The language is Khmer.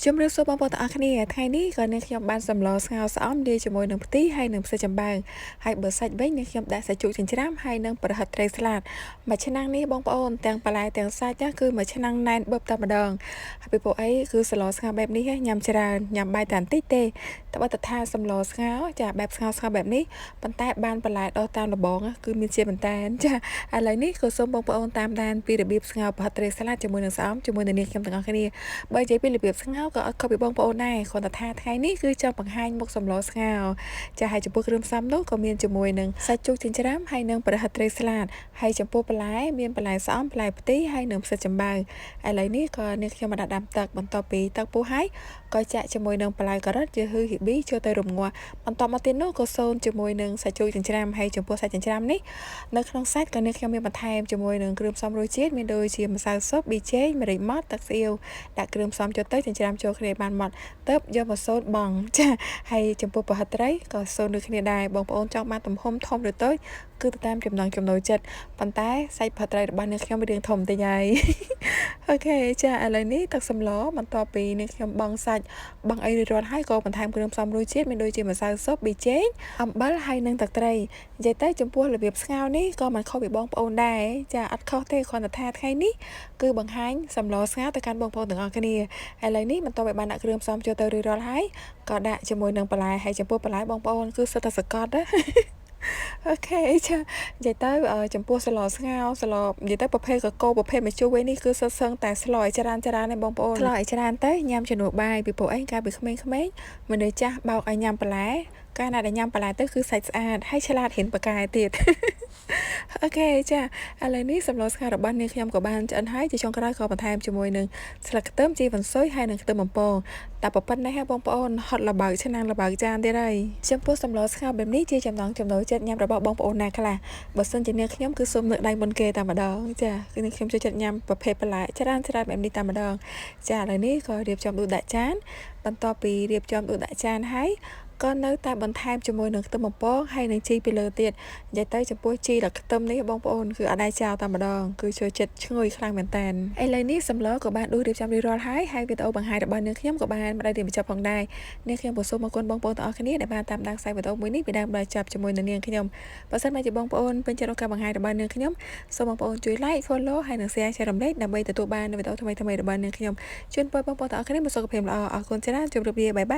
ជំរាបសួរបងប្អូនទាំងអស់គ្នាថ្ងៃនេះក៏នាងខ្ញុំបានសម្លស្ងោរស្អំលាយជាមួយនឹងផ្ទីហើយនិងផ្សិតចំបើងហើយបើសាច់វិញនាងខ្ញុំដាក់សាច់ជូរចិញ្ច្រាំហើយនិងប្រហិតត្រីស្លាតមួយឆ្នាំងនេះបងប្អូនទាំងបន្លែទាំងសាច់ណាគឺមួយឆ្នាំងណែនបឹបតែម្ដងហើយពីព្រោះអីគឺសម្លស្ងោរបែបនេះញ៉ាំច្រើនញ៉ាំបាយតែបន្តិចទេតែបើតថាសម្លស្ងោរចាបែបស្ងោរស្ងោរបែបនេះប៉ុន្តែបានបន្លែដោះតាមលបងគឺមានជាបន្តែនចាឥឡូវនេះក៏សូមបងប្អូនតាមដានពីរបៀបស្ងោរប្រហិតត្រីស្លាតជាមួយនឹងស្អំជាមួយនឹងនាងខ្ញុំទាំងអស់គ្នា បើនិយាយពីរបៀបស្ងោរក៏អត់ខុសពីបងប្អូនដែរគ្រាន់តែថាថ្ងៃនេះគឺចង់បង្ហាញមុខសម្លស្ងោរចាហើយចំពោះគ្រឿងផ្សំនោះក៏មានជាមួយនឹងសាច់ជ្រូកចិញ្ច្រាំហើយនិងប្រហិតត្រីស្លាតហើយចំពោះបន្លែមានបន្លែស្អំបន្លែផ្ទីហើយនិងផ្សិតចំបើងឥឡូវនេះក៏នាងខ្ញុំបានដាក់ដាំទឹកបន្ទាប់ពីទឹកពុះហើយក៏ចាក់ជាមួយនឹងបន្លែការ៉ុតជាហឺហ៊ីប៊ីចូលទៅរំងាស់បន្ទាប់មកទៀតនោះក៏សូនជាមួយនឹងសាច់ជ្រូកចិញ្ច្រាំហើយចំពោះសាច់ចិញ្ច្រាំនេះនៅក្នុងសាច់ក៏នាងខ្ញុំមានបន្ថែមជាមួយនឹងគ្រឿងផ្សំរសជាតិមានដូចជាម្សៅស៊ុបប៊ីចេងម្រេចម៉ដ្ឋទឹកស្អៀវ ដាក់គ្រឿងផ្សំចូលទៅចិញ្ច្រាំចូលគ្នាបានម៉ត់ទៅយកមកសូត្របងចាហើយចំពោះប្រហិតត្រីក៏សូត្រដូចគ្នាដែរបងប្អូនចង់បានទំហំធំឬតូចគឺទៅតាមចំណង់ចំណូលចិត្តប៉ុន្តែសាច់ប្រហិតត្រីរបស់នាងខ្ញុំរៀងធំតិចហើយ OK ចាឥឡូវនេះទឹកសម្លបន្ទាប់ពីនាងខ្ញុំបង់សាច់បង់អីរួចរាល់ហើយក៏បន្ថែមគ្រឿងផ្សំរសជាតិមានដូចជាម្សៅស៊ុបប៊ីចេងអំបិលហើយនិងទឹកត្រីនិយាយទៅចំពោះរបៀបស្ងោរនេះក៏មិនខុសពីបងប្អូនដែរចាអត់ខុសទេគ្រាន់តែថាថ្ងៃនេះគឺបង្ហាញសម្លស្ងោរទៅកាន់បងប្អូនទាំងអស់គ្នាឥឡូវនេះបន្ទាប់ពីបានដាក់គ្រឿងផ្សំចូលទៅរួចរាល់ហើយក៏ដាក់ជាមួយនឹងបន្លែហើយចំពោះបន្លែបងប្អូនគឺសុទ្ធតែសកត់ណា OK ចានិយាយទៅចំពោះសម្លស្ងោរសម្លនិយាយទៅប្រភេទកកោប្រភេទម្ជូរឯនេះគឺសុទ្ធសឹងតែស្លឲ្យច្រើនច្រើនឯងបងប្អូនស្លឲ្យច្រើនទៅញ៉ាំជំនួសបាយពីព្រោះអីកាលពីក្មេងៗមនុស្សចាស់បោកឲ្យញ៉ាំបន្លែកាលណាដែលញ៉ាំបន្លែទៅគឺសាច់ស្អាតហើយឆ្លាតហ៊ានប្រកែទៀត OK ចាឥឡូវនេះសម្លស្ងោររបស់នាងខ្ញុំក៏បានឆ្អិនហើយជាចុងក្រោយក៏បន្ថែមជាមួយនឹងស្លឹកខ្ទឹមជីវ៉ាន់ស៊ុយហើយនិងខ្ទឹមបំពងតែប៉ុណ្ណេះហ่ะបងប្អូនហត់លបើកឆ្នាំងលបើកចានទៀតហើយចំពោះសម្លស្ងោរបែបនេះជាចំណង់ចំណូលចិត្តញ៉ាំរបស់បងប្អូនណាខ្លះបើសិនជានាងខ្ញុំគឺសូមលើកដៃមុនគេតែម្ដងចាគឺនាងខ្ញុំចូលចិត្តញ៉ាំប្រភេទបន្លែច្រើនច្រើនបែបនេះតែម្ដងចាឥឡូវនេះក៏រៀបចំដួសដាក់ចានបន្ទាប់ពីរៀបចំដួសដាក់ចានហើយក៏នៅតែបន្ថែមជាមួយនឹងខ្ទឹមបំពងហើយនឹងជីពីលើទៀតនិយាយទៅចំពោះជីដល់ខ្ទឹមនេះបងប្អូនគឺអត់ដែរចោលតែម្ដងគឺចូលចិត្តឈ្ងុយខ្លាំងមែនតើឥឡូវនេះសម្លក៏បានដួសរៀបចំរួចរាល់ហើយហើយវីដេអូបង្ហាញរបស់នាងខ្ញុំក៏បានមកដល់ទីបញ្ចប់ផងដែរនាងខ្ញុំក៏សូមអរគុណបងប្អូនទាំងអស់គ្នាដែលបានតាមដានខ្សែវីដេអូមួយនេះពីដើមដល់ចប់ជាមួយនឹងនាងខ្ញុំបើសិនមកជាបងប្អូនពេញចិត្តក្នុងការបង្ហាញរបស់នាងខ្ញុំសូមបងប្អូនជួយ like follow ហើយនិង share ចែករំលែកដើម្បីទទួលបាននូវវីដេអូថ្មីៗរបស់នាងខ្ញុំជូនពរបងប្អូនទាំងអស់គ្នាមានសុខភាពល្អអរគុណច្រើនជម្រាបលា bye bye.